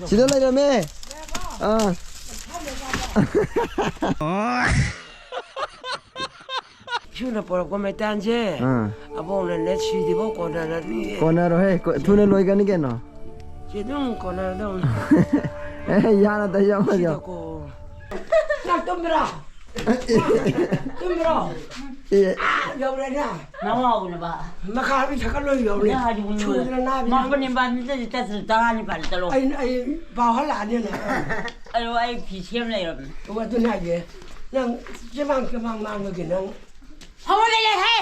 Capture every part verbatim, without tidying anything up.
ꯁꯤꯗ ꯂꯩꯔꯝꯃꯦ꯫ ꯑꯥ꯫ ꯏꯁꯨꯅ ꯄꯣꯔꯛꯄ ꯃꯩꯇꯥꯟꯁꯦ꯫ ꯑꯥ꯫ ꯑꯕꯣꯛꯅꯅꯦ ꯁꯤꯗꯤꯐꯥꯎ ꯀꯣꯟꯅꯔꯅꯤ꯫ ꯀꯣꯟꯅꯔꯣꯍꯦ, ꯀꯣ-, ꯊꯨꯅ ꯂꯣꯏꯒꯅꯤ ꯀꯩꯅꯣ꯫ ꯁꯤ ꯑꯗꯨꯝ ꯀꯣꯟꯅꯔꯗꯧꯅꯤ꯫ ꯑꯦ, ꯌꯥꯅ ꯇꯩ ꯌꯥꯎ ꯌꯥꯎ꯫ ꯁꯤꯗꯀꯣ꯫ ꯅꯪ ꯇꯨꯝꯕ꯭ꯔꯣ? ꯇꯨꯝꯕ꯭ꯔꯣ? ꯑꯦ꯫ ꯑꯥ, ꯌꯧꯔꯦꯅꯦ꯫ ꯅꯋꯥꯎꯅꯕ꯫ ꯃꯈꯥ ꯃꯤ ꯊꯛꯀꯠꯂꯣꯏ ꯌꯧꯔꯦ꯫ ꯅꯪ ꯍꯥꯏꯗꯤ ꯁꯨꯗꯅ ꯅꯥꯕꯤ ꯃꯥꯄꯟ ꯅꯪ꯫ ꯅꯤꯄꯥꯟ ꯃꯤꯇꯔꯗꯤ ꯆꯠꯇ꯭ꯔ ꯇꯔꯥꯅꯤꯄꯥꯟ ꯆꯠꯂꯣ꯫ ꯑꯩ, ꯑꯩ ꯄꯥꯎ ꯍꯜꯂꯛꯑꯅꯤꯅ꯫ ꯑꯗꯣ ꯑꯩ ꯐꯤ ꯁꯦꯝ ꯂꯩꯔꯕꯅꯦ꯫ ꯑꯣ, ꯑꯗꯨꯅꯦ ꯍꯥꯏꯁꯦ꯫ ꯅꯪ ꯆꯦꯃꯥꯡ ꯆꯦꯃꯥꯡ ꯉꯥꯡꯕꯒꯤ ꯅꯪ꯫ ꯐꯃꯨꯡꯗ ꯂꯩꯍꯦ!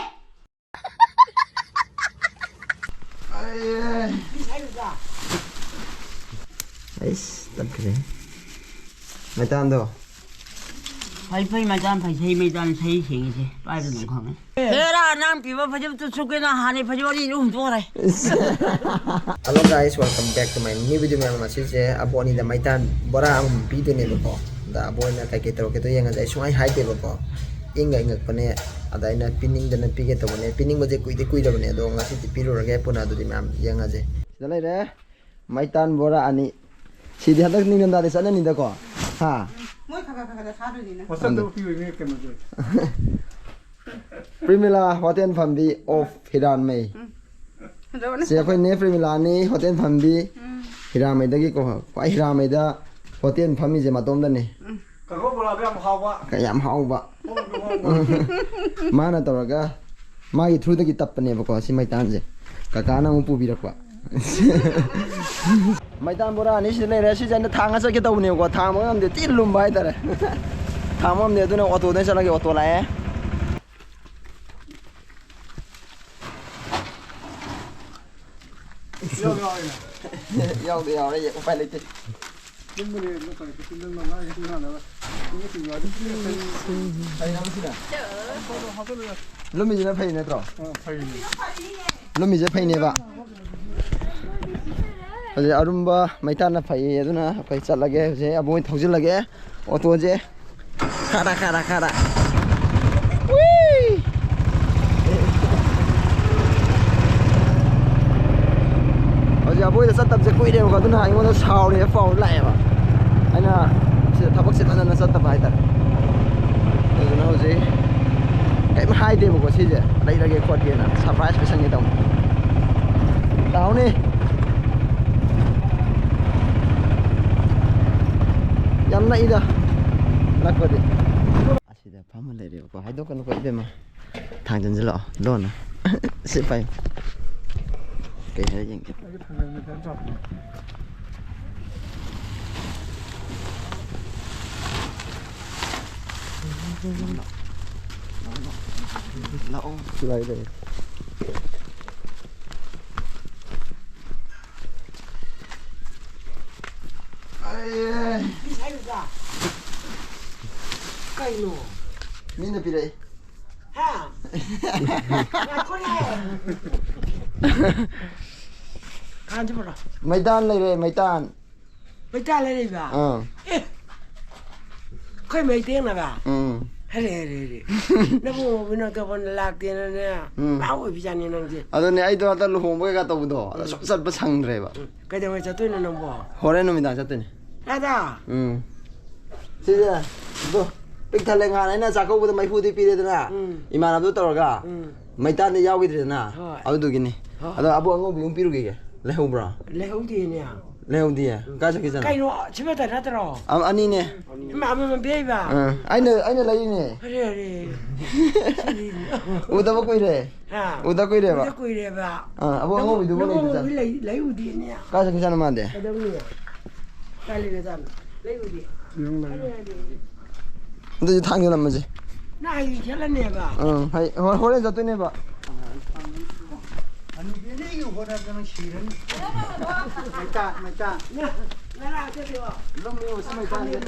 ꯑꯩꯁ, ꯇꯠꯈ꯭ꯔꯦ꯫ ꯃꯩꯇꯥꯟꯗꯣ꯫ ꯐꯩ, ꯐꯩ, ꯃꯩꯇꯥꯟ ꯐꯩ, ꯁꯩ ꯃꯩꯇꯥꯟ, ꯁꯩ ꯁꯦꯡꯉꯤꯁꯦ꯫ ꯄꯥꯏꯕ ꯑꯗꯨꯝ ꯈꯪꯉꯦ꯫ ꯍꯦꯔꯥ, ꯅꯪ ꯄꯤꯕ ꯐꯩꯖꯨꯞꯇꯨ ꯁꯨꯞꯀꯦꯅ ꯍꯥꯟꯅꯩ ꯐꯩꯖꯨꯞ ꯑꯅꯤꯗꯨ ꯍꯨꯟꯗꯣꯛꯈ꯭ꯔꯦ꯫ Hello guys, welcome back to my new video. ꯃꯌꯥꯝ, ꯉꯁꯤꯁꯦ ꯑꯕꯣꯛ ꯑꯅꯤꯗ ꯃꯩꯇꯥꯟ ꯕꯣꯔꯥ ꯑꯃꯃꯝ ꯄꯤꯗꯣꯏꯅꯦꯕꯀꯣ꯫ ꯑꯗ ꯑꯕꯣꯛ ꯑꯅꯤꯅ ꯀꯩꯀꯩ ꯇꯧꯔꯛꯀꯦꯗꯣ ꯌꯦꯡꯉꯁꯦ꯫ ꯑꯩ ꯁꯨꯡꯍꯥꯏ ꯍꯥꯏꯗꯦꯕꯀꯣ꯫ ꯏꯪꯒ ꯏꯪꯉꯛꯄꯅꯦ꯫ ꯑꯗ ꯑꯩꯅ ꯄꯤꯅꯤꯡꯗꯅ ꯄꯤꯒꯦ ꯇꯧꯕꯅꯦ꯫ ꯄꯤꯅꯤꯡꯕꯁꯦ ꯀꯨꯏꯗꯤ ꯀꯨꯏꯔꯕꯅꯦ꯫ ꯑꯗꯣ ꯉꯁꯤꯗꯤ ꯄꯤꯔꯨꯔꯒꯦ꯫ ꯄꯨꯟꯅ ꯑꯗꯨꯗꯤ ꯃꯌꯥꯝ ꯌꯦꯡꯉꯁꯦ꯫ ꯁꯤꯗ ꯂꯩꯔꯦ꯫ ꯃꯩꯇꯥꯟ ꯕꯣꯔꯥ ꯑꯅꯤ꯫ ꯁꯤꯗꯤ ꯍꯟꯗꯛ ꯅꯤꯡꯊꯝꯊꯥꯗꯤ ꯆꯠꯅꯅꯤꯗꯀꯣ꯫ ꯍꯥ? ꯃꯣꯏ ꯈꯔ ꯈꯔ ꯈꯔ ꯈꯔ ꯊꯥꯗꯣꯏꯅꯤꯅ꯫ ꯋꯥꯆꯞꯇ ꯄꯤꯕꯩꯅꯦ ꯀꯩꯅꯣꯁꯦ꯫ ꯄ꯭ꯔꯤꯃꯤꯂꯥ ꯍꯣꯇꯦꯜ ꯐꯝꯕꯤ ꯑꯣꯐ ꯍꯤꯔꯥꯟꯃꯩ꯫ ꯎꯝ꯫ ꯐꯖꯕꯅꯦ꯫ ꯁꯤ ꯑꯩꯈꯣꯏ ꯅꯦ ꯄ꯭ꯔꯤꯃꯤꯂꯥꯅꯤ ꯍꯣꯇꯦꯜ ꯐꯝꯕꯤ ꯎꯝ꯫ ꯍꯤꯔꯥꯟꯃꯩꯗꯒꯤꯀꯣ꯫ ꯈ꯭ꯋꯥꯏ ꯍꯤꯔꯥꯟꯃꯩꯗ ꯍꯣꯇꯦꯜ ꯐꯝꯃꯤꯁꯦ ꯃꯇꯣꯝꯗꯅꯦ꯫ ꯎꯝ꯫ ꯀꯥꯡꯍꯧ ꯕꯣꯔꯥꯗꯣ ꯌꯥꯝ ꯍꯥꯎꯕ꯫ ꯀ-, ꯌꯥꯝ ꯍꯥꯎꯕ꯫ ꯃꯥꯅ ꯇꯧꯔꯒ ꯃꯥꯒꯤ through ꯗꯒꯤ ꯇꯞꯄꯅꯦꯕꯀꯣ ꯁꯤ ꯃꯩꯇꯥꯟꯁꯦ꯫ ꯀꯀꯥꯅ ꯑꯃꯨꯛ ꯄꯨꯕꯤꯔꯛꯄ꯫ ꯃꯩꯇꯥꯟ ꯕꯣꯔꯥ ꯑꯅꯤ ꯁꯤꯗ ꯂꯩꯔꯦ꯫ ꯁꯤꯁꯦ ꯑꯩꯅ ꯊꯥꯡꯉ ꯆꯠꯀꯦ ꯇꯧꯕꯅꯦꯕꯀꯣ꯫ ꯊꯥꯡꯕ ꯉꯝꯗꯦ꯫ ꯊꯤ ꯂꯨꯝꯕ ꯍꯥꯏꯇꯥꯔꯦ꯫ ꯊꯥꯡꯕ ꯉꯝꯗꯦ꯫ ꯑꯗꯨꯅ ꯑꯣꯇꯣꯗ ꯆꯠꯂꯒꯦ꯫ ꯑꯣꯇꯣ ꯂꯥꯛꯑꯦ꯫ ꯌꯥꯎꯗꯤ ꯌꯥꯎꯔꯦꯅꯦ꯫ ꯌꯥꯎꯗꯤ ꯌꯥꯎꯔꯦ꯫ ꯎꯄꯥꯏ ꯂꯩꯇꯦ꯫ ꯂꯨꯝꯕꯅꯦ, ꯂꯨꯝꯕꯅꯦ꯫ ꯀꯩꯅꯣ ꯁꯤꯅ? ꯂꯨꯝꯃꯤꯁꯤꯅ ꯐꯩ ꯅꯠꯇ꯭ꯔꯣ? ꯑ, ꯐꯩꯅꯦ꯫ ꯂꯨꯝꯃꯤꯁꯦ ꯐꯩꯅꯦꯕ꯫ ꯍꯧꯖꯤꯛ ꯑꯔꯨꯝꯕ ꯃꯩꯇꯥꯟꯅ ꯐꯩꯌꯦ꯫ ꯑꯗꯨꯅ ꯑꯩꯈꯣꯏ ꯆꯠꯂꯒꯦ꯫ ꯍꯧꯖꯤꯛ ꯑꯕꯣꯏ ꯊꯧꯖꯤꯜꯂꯒꯦ ꯑꯣꯇꯣꯁꯦ꯫ ꯈꯥꯔꯥ, ꯈꯥꯔꯥ, ꯈꯥꯔꯥ꯫ ꯍꯧꯖꯤꯛ ꯃꯣꯏꯗ ꯆꯠꯇꯕꯁꯦ ꯀꯨꯏꯔꯦꯕꯀꯣ, ꯑꯗꯨꯅ ꯑꯩꯉꯣꯟꯗ ꯁꯥꯎꯔꯦ, ꯄꯥꯎ ꯂꯥꯛꯑꯦꯕ꯫ ꯑꯩꯅ ꯁꯤꯗ ꯊꯕꯛ ꯆꯤꯟꯃꯟꯗꯅ ꯆꯠꯇꯕ ꯍꯥꯏꯇꯥꯔꯦ꯫ ꯑꯗꯨꯅ ꯍꯧꯖꯤꯛ ꯀꯩꯝ ꯍꯥꯏꯗꯦꯕꯀꯣ, ꯁꯤꯁꯦ ꯂꯩꯔꯒꯦ ꯈꯣꯠꯀꯦꯅ ꯁꯔꯄ꯭ꯔꯥꯏꯁ ꯄꯤꯁꯟꯒꯦ ꯇꯧꯅꯤ꯫ ꯇꯥꯎꯅꯤ꯫ ꯌꯥꯝ ꯅꯛꯏꯗ, ꯅꯛꯄꯗꯤ꯫ ꯑꯁꯤꯗ ꯐꯝꯃ ꯂꯩꯔꯦꯕꯀꯣ꯫ ꯍꯥꯏꯗꯣꯛꯀꯅꯨꯀꯣ ꯏꯕꯦꯝꯃ꯫ ꯊꯥꯡꯖꯤꯟꯁꯤꯜꯂꯛꯑꯣ ꯂꯣꯟꯅ꯫ ꯁꯤ ꯄꯥꯏ꯫ ꯀꯩ ꯍꯥꯏꯔ ꯌꯦꯡꯒꯦ꯫ ꯂꯥꯛꯑꯣ꯫ ꯂꯥꯛꯑꯦ, ꯂꯥꯛꯑꯦ꯫ ꯑꯩ꯫ ꯀꯩꯅꯣ? ꯃꯤꯅ ꯄꯤꯔꯛꯏ꯫ ꯍꯥ? ꯉꯥꯏꯈꯣꯅꯦ꯫ ꯀꯥꯟꯁꯤ ꯄꯨꯔꯛꯑꯣ꯫ ꯃꯩꯇꯥꯟ ꯂꯩꯔꯦ, ꯃꯩꯇꯥꯟ꯫ ꯃꯩꯇꯥꯟ ꯂꯩꯔꯛꯏꯕ? ꯑꯥ꯫ ꯑꯦ! ꯑꯩꯈꯣꯏ ꯃꯩꯇꯦꯡꯅꯕ? ꯎꯝ꯫ ꯍꯔꯦ, ꯍꯔꯦ, ꯍꯔꯦ꯫ ꯅꯕꯨꯡꯉꯣꯕꯨ ꯅꯪ ꯇꯧꯐꯝꯗ ꯂꯥꯛꯇꯦꯅꯅꯦ꯫ ꯎꯝ꯫ ꯚꯥꯞ ꯑꯣꯏꯕꯖꯥꯠꯅꯤ ꯅꯪꯁꯦ꯫ ꯑꯗꯨꯅꯦ ꯑꯩꯗꯣ ꯍꯟꯗꯛ ꯂꯨꯍꯣꯡꯕ ꯀꯩꯀꯥ ꯇꯧꯕꯗꯣ, ꯎꯝ꯫ ꯁꯨꯝ ꯆꯠꯄ ꯁꯪꯗ꯭ꯔꯦꯕ꯫ ꯎꯝ꯫ ꯀꯩꯗꯧꯉꯩ ꯆꯠꯇꯣꯏꯅꯣ ꯅꯪꯕꯣ? ꯍꯣꯔꯦꯟ ꯅꯨꯃꯤꯗꯥꯡ ꯆꯠꯇꯣꯏꯅꯦ꯫ ꯀꯥꯏꯗ? ꯎꯝ꯫ ꯁꯤꯗ꯫ ꯑꯗꯣ ꯄꯤꯛ ꯊꯜꯂꯦ꯫ ꯉꯍꯥꯟ ꯑꯩꯅ ꯆꯥꯛꯀꯧꯕꯗ ꯃꯩꯐꯨꯗꯤ ꯄꯤꯔꯦꯗꯅ, ꯎꯝ꯫ ꯏꯃꯥꯟꯅꯕꯗꯣ ꯇꯧꯔꯒ꯫ ꯎꯝ꯫ ꯃꯩꯇꯥꯟꯗꯤ ꯌꯥꯎꯈꯤꯗ꯭ꯔꯦꯗꯅ꯫ ꯍꯣꯏ꯫ ꯑꯗꯨꯗꯨꯒꯤꯅꯤ꯫ ꯍꯣꯏ꯫ ꯑꯗꯣ ꯑꯕꯣꯛ ꯑꯉꯧꯕꯤ ꯑꯃ ꯄꯤꯔꯨꯈꯤꯒꯦ꯫ ꯂꯩꯍꯧꯕ꯭ꯔꯣ? ꯂꯩꯍꯧꯗꯦꯅꯦ꯫ ꯂꯩꯍꯧꯗꯤꯌꯦ? ꯀꯥꯏ ꯆꯠꯈꯤꯖꯥꯠꯅꯣ? ꯀꯩꯅꯣ, ꯁꯤꯃꯇ ꯅꯠꯇ꯭ꯔꯣ? ꯑꯃ, ꯑꯅꯤꯅꯦ꯫ ꯏꯃꯥ, ꯑꯃꯃꯝ ꯄꯤꯔꯛꯏꯕ? ꯑꯥ, ꯑꯩꯅ, ꯑꯩꯅ ꯂꯩꯔꯤꯅꯦ꯫ ꯑꯔꯦ, ꯑꯔꯦ꯫ ꯁꯤꯗꯤ꯫ ꯎꯗꯕ ꯀꯨꯏꯔꯦ꯫ ꯍꯥ? ꯎꯗ ꯀꯨꯏꯔꯦꯕ꯫ ꯎꯗ ꯀꯨꯏꯔꯦꯕ꯫ ꯑꯥ, ꯑꯕꯣꯛ ꯑꯅꯧ-, ꯑꯉꯧꯕꯤꯗꯨꯕꯨ ꯑꯅꯧꯕ ꯂꯩꯇꯦꯗ꯫ ꯑꯉꯧꯕꯤ ꯂꯩ-, ꯂꯩꯍꯧꯗꯦꯅꯦ꯫ ꯀꯥꯏ ꯆꯠꯈꯤꯖꯥꯠꯅꯣ ꯃꯥꯗꯤ? ꯀꯩꯗꯧꯅꯤ? ꯀꯥꯏ ꯂꯩꯔꯖꯥꯠꯅꯣ? ꯂꯩꯍꯧꯗꯦ꯫ ꯑꯗꯨꯗꯤ ꯊꯥꯡꯖꯜꯂꯝꯃꯁꯦ꯫ ꯅꯪ ꯍꯌꯦꯡ ꯆꯠꯂꯅꯦꯕ? ꯑꯪ, ꯍꯌꯦꯡ, ꯍꯣ-, ꯍꯣꯔꯦꯟ ꯆꯠꯇꯣꯏꯅꯦꯕ꯫ ꯍꯅꯨꯕꯤ ꯑꯅꯤꯒꯤ ꯍꯣꯠꯅꯗꯅ ꯁꯤꯔꯅꯤ꯫ ꯃꯩꯇꯥꯟ, ꯃꯩꯇꯥꯟ꯫ ꯂꯨꯝꯃꯤ ꯃꯁꯤ ꯃꯩꯇꯥꯟꯁꯦ꯫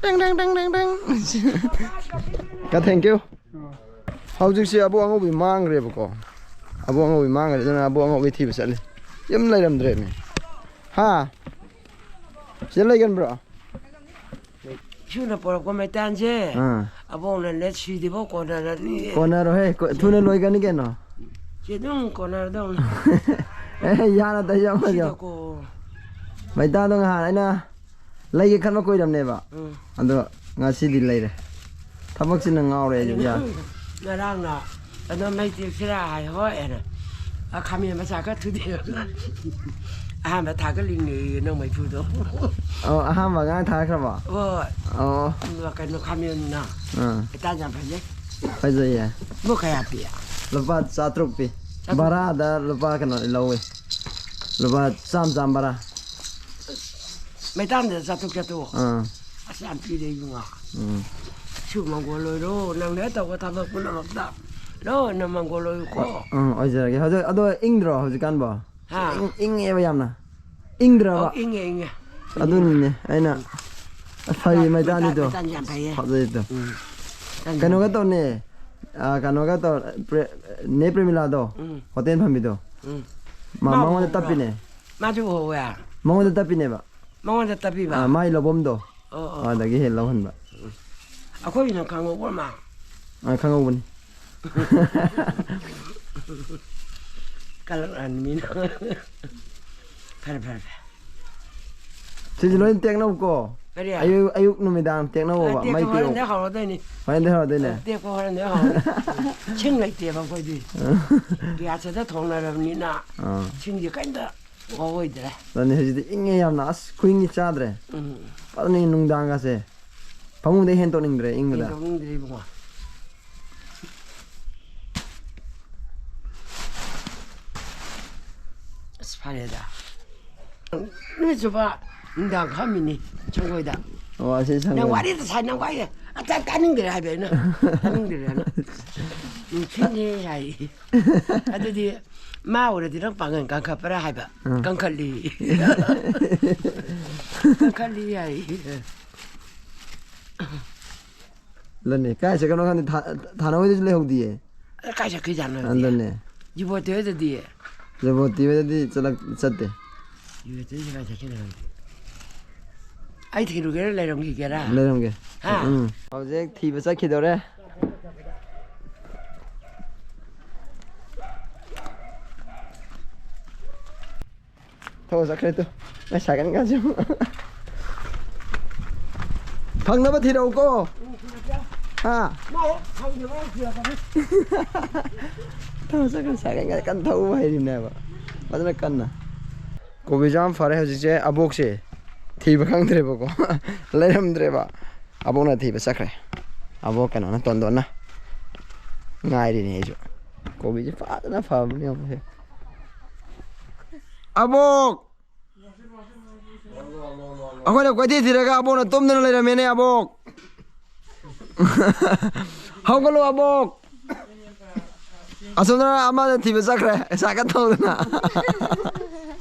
ꯇꯦꯡ, ꯇꯦꯡ, ꯇꯦꯡ, ꯇꯦꯡ, ꯇꯦꯡ꯫ ꯀ-, thank you꯫ ꯍꯧꯖꯤꯛꯁꯦ ꯑꯕꯣꯛ ꯑꯉꯧꯕꯤ ꯃꯥꯡꯈ꯭ꯔꯦꯕꯀꯣ꯫ ꯑꯕꯣꯛ ꯑꯉꯧꯕꯤ ꯃꯥꯡꯈ꯭ꯔꯦ, ꯑꯗꯨꯅ ꯑꯕꯣꯛ ꯑꯉꯧꯕꯤ ꯊꯤꯕ ꯆꯠꯂꯤ꯫ ꯌꯨꯝ ꯂꯩꯔꯝꯗ꯭ꯔꯦꯃꯤ꯫ ꯍꯥ? ꯁꯤꯗ ꯂꯩꯒꯟꯕ꯭ꯔꯣ? ꯏꯁꯨꯅ ꯄꯣꯔꯛꯄ ꯃꯩꯇꯥꯟꯁꯦ ꯑꯥ꯫ ꯑꯕꯣꯛꯅꯅꯦ ꯁꯤꯗꯤꯐꯥꯎ ꯀꯣꯟꯅꯔꯅꯤ꯫ ꯀꯣꯟꯅꯔꯣꯏꯍꯦ, ꯀꯣ-, ꯊꯨꯅ ꯂꯣꯏꯒꯅꯤ ꯀꯩꯅꯣ꯫ ꯁꯤ ꯑꯗꯨꯝ ꯀꯣꯟꯅꯔꯗꯧꯅꯤ꯫ ꯑꯦ, ꯌꯥꯅ ꯇ ꯌꯥꯝ ꯐꯖ-, ꯁꯤꯗꯀꯣ꯫ ꯃꯩꯇꯥꯟꯗꯣ ꯉꯍꯥꯟ ꯑꯩꯅ ꯂꯩꯒꯦ ꯈꯟꯕ ꯀꯨꯏꯔꯕꯅꯦꯕ꯫ ꯎꯝ꯫ ꯑꯗꯣ ꯉꯁꯤꯗꯤ ꯂꯩꯔꯦ꯫ ꯊꯕꯛꯁꯤꯅ ꯉꯥꯎꯔꯦ ꯑꯩꯁꯨ, ꯌꯥ꯫ ꯉꯔꯥꯡꯅ ꯑꯗꯣ ꯃꯩ ꯇꯦꯛꯁꯤꯔꯥ ꯍꯥꯏ, ꯍꯣꯏ ꯍꯥꯏꯅ꯫ ꯑ, ꯈꯥꯃꯦꯟ ꯃꯆꯥ ꯈꯔ ꯊꯨꯗꯦꯛꯑꯒ ꯑꯍꯥꯟꯕ ꯊꯥꯒꯠꯂꯤꯅꯦꯌꯦ ꯅꯪ ꯃꯩꯐꯨꯗꯣ꯫ ꯑꯣ, ꯑꯍꯥꯟꯕ ꯑꯉꯥꯡ ꯊꯥꯈ꯭ꯔꯕꯣ? ꯍꯣꯏ꯫ ꯑꯣ꯫ ꯑꯗꯨꯒ ꯀꯩꯅꯣ ꯈꯥꯃꯦꯟꯅ ꯑꯥ꯫ ꯍꯦꯛꯇ ꯌꯥꯝ ꯐꯖꯩ꯫ ꯐꯖꯩꯌꯦ꯫ ꯃꯣꯏ ꯀꯌꯥ ꯄꯤ? ꯂꯨꯄꯥ ꯆꯥꯇ꯭ꯔꯨꯛ ꯄꯤ꯫ ꯆꯥꯇ꯭ꯔꯨꯛ? ꯚꯔꯥꯗ ꯂꯨꯄꯥ ꯀꯩꯅꯣ ꯂꯧꯋꯦ꯫ ꯂꯨꯄꯥ ꯆꯥꯝ ꯆꯥꯝ ꯚꯔꯥ꯫ ꯃꯩꯇꯥꯟꯗ ꯆꯥꯇ꯭ꯔꯨꯛ ꯆꯥꯇ꯭ꯔꯨꯛ꯫ ꯑꯥ꯫ ꯑꯁ, ꯌꯥꯝ ꯄꯤꯔꯦ ꯏꯕꯨꯡꯉꯣ꯫ ꯎꯝ꯫ ꯁꯨ ꯃꯪꯒꯣꯜ ꯑꯣꯏꯔꯣ, ꯅꯪꯅ ꯇꯧꯕ ꯊꯕꯛ ꯄꯨꯝꯅꯃꯛꯇ ꯂꯣꯏꯅ ꯃꯪꯒꯣꯜ ꯑꯣꯏꯌꯨꯀꯣ꯫ ꯑ-, ꯑꯪ, ꯑꯣꯏꯖꯔꯒꯦ꯫ ꯍꯧꯖꯤꯛ, ꯑꯗꯣ ꯏꯪꯗ꯭ꯔꯣ ꯍꯧꯖꯤꯛꯀꯥꯟꯕꯣ? ꯍꯥ? ꯏꯪ-, ꯏꯪꯉꯦꯕ ꯌꯥꯝꯅ꯫ ꯏꯪꯗ꯭ꯔꯕ? ꯑꯧ, ꯏꯪꯉꯦ, ꯏꯪꯉꯦ꯫ ꯑꯗꯨꯅꯤꯅꯦ ꯑꯩꯅ ꯐꯩ ꯃꯩꯇꯥꯟ, ꯃꯩꯇꯥꯟꯗꯤꯗꯣ꯫ ꯃꯩꯇꯥꯟ ꯌꯥꯝ ꯐꯩꯌꯦ꯫ ꯐꯖꯩꯗꯣ꯫ ꯎꯝ꯫ ꯃꯩꯇꯥꯟ ꯌꯥꯝ ꯀꯩꯅꯣꯒ ꯐꯩ꯫ ꯇꯧꯅꯦ, ꯑ, ꯀꯩꯅꯣꯒ ꯇꯧ-, ꯄ꯭ꯔꯦ-, ꯅꯦ ꯄ꯭ꯔꯦꯃꯤꯂꯥꯗꯣ, ꯎꯝ꯫ ꯍꯣꯇꯦꯜ ꯐꯝꯕꯤꯗꯣ꯫ ꯎꯝ꯫ ꯃꯥ-, ꯃꯥ ꯃꯉꯣꯟꯗ ꯎꯕ꯭ꯔꯣ? ꯇꯞꯄꯤꯅꯦ꯫ ꯃꯥꯁꯨ ꯎꯍꯧꯋꯦ꯫ ꯃꯉꯣꯟꯗ ꯇꯞꯄꯤꯅꯦꯕ꯫ ꯃꯉꯣꯟꯗ ꯇꯞꯄꯤꯕ? ꯑꯥ, ꯃꯥꯏ ꯂꯧꯐꯝꯗꯣ꯫ ꯑꯣ, ꯑꯣ꯫ ꯑꯗꯒꯤ ꯍꯦꯛ ꯂꯧꯍꯟꯕ꯫ ꯑꯩꯈꯣꯏꯒꯤꯅ ꯈꯪꯍꯧꯕ꯭ꯔ ꯃꯥ? ꯑꯥ, ꯈꯪꯍꯧꯕꯅꯤ꯫ ꯀꯜꯂꯛꯂꯅꯤ ꯃꯤꯅ꯫ ꯐꯔꯦ, ꯐꯔꯦ, ꯐꯔꯦ꯫ ꯁꯤꯁꯨ ꯂꯣꯏ ꯇꯦꯛꯅꯧꯀꯣ꯫ ꯀꯔꯤ? ꯑꯌꯨꯛ, ꯑꯌꯨꯛ ꯅꯨꯃꯤꯗꯥꯡ ꯇꯦꯛꯅꯧꯕ, ꯑ, ꯇꯦꯛꯄ ꯃꯩ ꯇꯦꯛ-, ꯍꯣꯔꯦꯟꯗꯩ ꯍꯧꯔꯗꯣꯏꯅꯤ꯫ ꯍꯣꯔꯦꯟꯗꯩ ꯍꯧꯔꯗꯣꯏꯅꯦ꯫ ꯑ, ꯇꯦꯛꯄ ꯍꯣꯔꯦꯟꯗꯩ ꯍꯧꯔꯅꯤ꯫ ꯁꯤꯡ ꯂꯩꯇꯦꯕ ꯑꯩꯈꯣꯏꯗꯤ꯫ ꯑ꯫ ꯒ꯭ꯌꯥꯁꯇ ꯊꯣꯡꯅꯔꯕꯅꯤꯅ ꯑꯥ꯫ ꯁꯤꯡꯁꯦ ꯀꯩꯝꯇ ꯋꯥꯑꯣꯏꯗ꯭ꯔꯦ꯫ ꯑꯗꯨꯅꯦ ꯍꯧꯖꯤꯛꯇꯤ ꯏꯪꯉꯦ ꯌꯥꯝꯅ꯫ ꯑꯁ, ꯈꯨꯏꯪꯗꯤ ꯆꯥꯗ꯭ꯔꯦ꯫ ꯎꯝ꯫ ꯐꯖꯅ ꯏꯪꯉꯦ ꯅꯨꯡꯗꯥꯡꯒꯁꯦ꯫ ꯐꯃꯨꯡꯗꯩ ꯍꯦꯟꯗꯣꯛꯅꯤꯡꯗ꯭ꯔꯦ ꯏꯪꯕꯗ꯫ ꯍꯦꯟꯗꯣꯛꯅꯤꯡꯗ꯭ꯔꯦ ꯏꯕꯨꯡꯉꯣ꯫ ꯑꯁ, ꯐꯔꯦꯗ꯫ ꯅꯨꯃꯤꯠ ꯆꯨꯞꯄ ꯅꯨꯡꯗꯥꯡ ꯈꯥꯝꯃꯤꯅꯤ ꯁꯪꯒꯣꯏꯗ꯫ ꯑꯣ, ꯑꯁꯤ ꯅꯪ ꯁꯪꯒꯣꯏ꯫ ꯋꯥꯔꯤꯗ ꯁꯥꯏ, ꯅꯪ ꯋꯥꯔꯤ ꯑꯇ ꯇꯥꯅꯤꯡꯗ꯭ꯔꯦ ꯍꯥꯏꯕ ꯑꯩꯅ꯫ ꯇꯥꯅꯤꯡꯗ꯭ꯔꯦꯅ꯫ ꯅꯨꯡꯁꯤꯠꯅꯦ ꯍꯥꯏ꯫ ꯑꯗꯨꯗꯤ ꯃꯥ ꯎꯔꯗꯤ ꯅꯪ ꯄꯥꯡꯒꯜ ꯀꯟꯈꯠꯄ꯭ꯔꯥ ꯍꯥꯏꯕ꯫ ꯑꯥ꯫ ꯀꯟꯈꯠꯂꯤ꯫ ꯀꯟꯈꯠꯂꯤ ꯍꯥꯏ꯫ ꯑꯗꯨꯅꯦ꯫ ꯀꯥꯏ ꯆꯠꯈ꯭ꯔꯅꯣ ꯈꯪꯗꯦ꯫ ꯊꯥ-, ꯊꯥꯅ ꯍꯣꯏꯗꯁꯨ ꯂꯩꯍꯧꯗꯤꯌꯦ꯫ ꯑ, ꯀꯥꯏ ꯆꯠꯈ꯭ꯔꯤꯖꯥꯠꯅꯣ ꯑꯗꯨꯗꯤ? ꯑꯗꯨꯅꯦ꯫ ꯖꯤꯕꯣꯠꯇꯤ ꯍꯣꯏꯗꯗꯤ? ꯖꯤꯕꯣꯠꯇꯤ ꯍꯣꯏꯗꯗꯤ ꯆꯠꯂꯛ-, ꯆꯠꯇꯦ꯫ ꯖꯤꯕꯣꯠꯇꯤ ꯍꯣꯏꯗꯤ ꯀꯥꯏ ꯆꯠꯈ꯭ꯔꯤꯅꯣ ꯈꯪꯗꯦ꯫ ꯑꯩ ꯊꯤꯔꯨꯒꯦꯔꯥ ꯂꯩꯔꯝꯈꯤꯒꯦꯔꯥ? ꯂꯩꯔꯝꯒꯦ꯫ ꯍꯥ? ꯎꯝ꯫ ꯍꯧꯖꯤꯛ ꯊꯤꯕ ꯆꯠꯈꯤꯗꯧꯔꯦ꯫ ꯊꯧꯔ ꯆꯠꯈ꯭ꯔꯦ ꯇꯨ꯫ ꯅꯪ ꯁꯥꯏꯀꯜ ꯀꯥꯁꯦ꯫ ꯐꯪꯅꯕ ꯊꯤꯔꯛꯎꯀꯣ꯫ ꯍꯥ? ꯊꯧꯔ ꯆꯠꯈ꯭ꯔꯦ, ꯁꯥꯏꯀꯜ ꯀꯥꯁꯦ ꯀꯟꯅ ꯊꯧꯕ ꯍꯩꯔꯤꯅꯦꯕ꯫ ꯐꯖꯅ ꯀꯟꯅ꯫ ꯀꯣꯕꯤꯁꯨ ꯌꯥꯝ ꯐꯔꯦ ꯍꯧꯖꯤꯛꯁꯦ꯫ ꯑꯕꯣꯛꯁꯦ ꯊꯤꯕ ꯈꯪꯗ꯭ꯔꯦꯕꯀꯣ꯫ ꯂꯩꯔꯝꯗ꯭ꯔꯦꯕ꯫ ꯑꯕꯣꯛꯅ ꯊꯤꯕ ꯆꯠꯈ꯭ꯔꯦ꯫ ꯑꯕꯣꯛ ꯀꯩꯅꯣꯅ, ꯇꯣꯟꯗꯣꯟꯅ꯫ ꯉꯥꯏꯔꯤꯅꯦ ꯑꯩꯁꯨ꯫ ꯀꯣꯕꯤꯁꯦ ꯐꯖꯅ ꯐꯕꯅꯦ ꯌꯦꯡꯉꯨꯁꯦ꯫ ꯑꯕꯣꯛ! ꯑꯩꯈꯣꯏꯅ ꯀꯣꯏꯊꯤ ꯊꯤꯔꯒ ꯑꯕꯣꯛꯅ ꯇꯨꯝꯗꯅ ꯂꯩꯔꯝꯃꯦꯅꯦ, ꯑꯕꯣꯛ꯫ ꯍꯧꯒꯠꯂꯣ, ꯑꯕꯣꯛ꯫ ꯑꯁꯣꯝꯗꯅ ꯑꯃꯅ ꯊꯤꯕ ꯆꯠꯈ꯭ꯔꯦ, ꯁꯥꯏꯀꯜ ꯊꯧꯗꯅ꯫